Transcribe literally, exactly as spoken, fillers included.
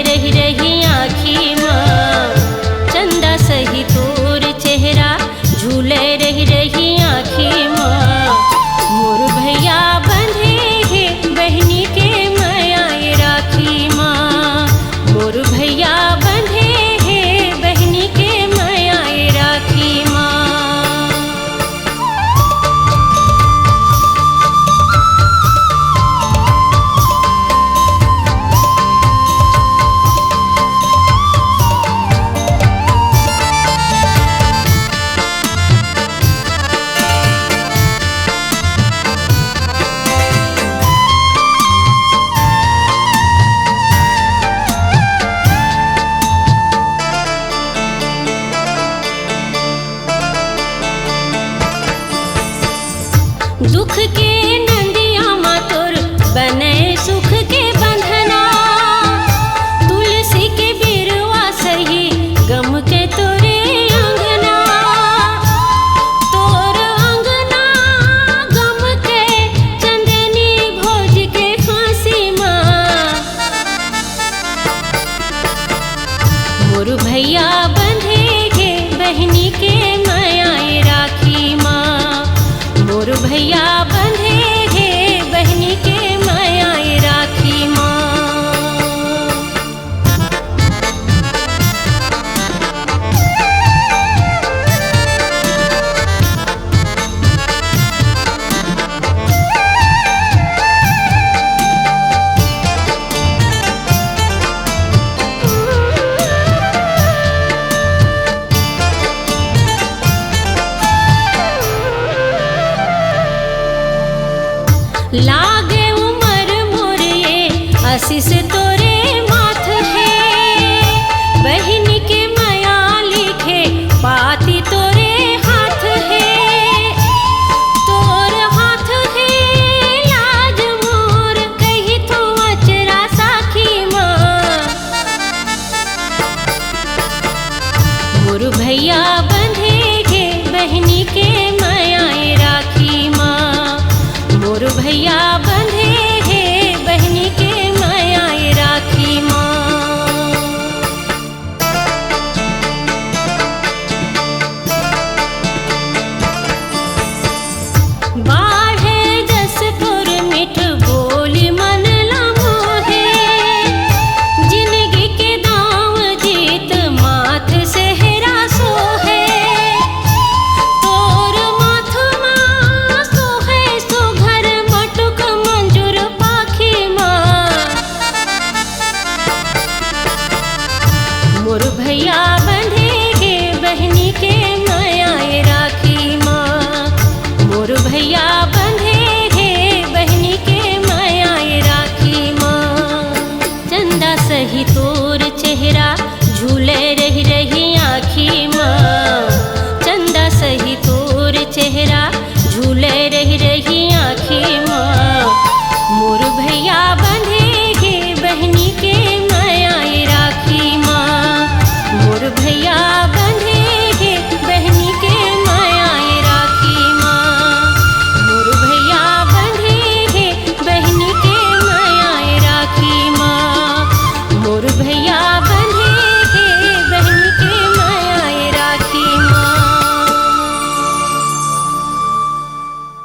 रहि रहि आँखी मा, चंदा सही तोर चेहरा झूले रहि रहि आँखी मा। मोर भैया बंधे हे बहिनी के मया ए राखी मा, मोर भैया बंधे हे बहिनी के मया ए राखी मा। दुख के नंदिया मा तोर बने सुख के बंधना, तुलसी के बिरवा सही गम के तोरे अंगना, तोर अंगना गम के चंदनी भोज के फांसी मा। मोर भैया बंधे हे बहिनी के मया ए राखी मा, मोर भैया बंधे हे बहिनी के मया ए राखी मा। लागे उमर मोर ये आशीष तोरे माथ हे, बहिन के मया लिखे पाती तोरे हाथ हे, तोर हाथ हे लाज मोर कही थो अचरा साखी मा। मोर भैया बंधे हे बहिनी के मया ए राखी मा, मोर भैया बंधे हे बहिनी के मया ए राखी मा। बाढ़े जस तोर मीठ बोली मन ला मोहे, जिनगी के दांव जीत माथ सेहरा सोहे। तोर माथ मा सोहे सुघर मटुक मंजुर पाखी मा। मोर भैया बंधे हे बहिनी के मया ए राखी मा, मोर भैया बंधे हे बहिनी के मया ए राखी मा। चंदा सही तोर चेहरा झूले रहि रहि आँखी मा,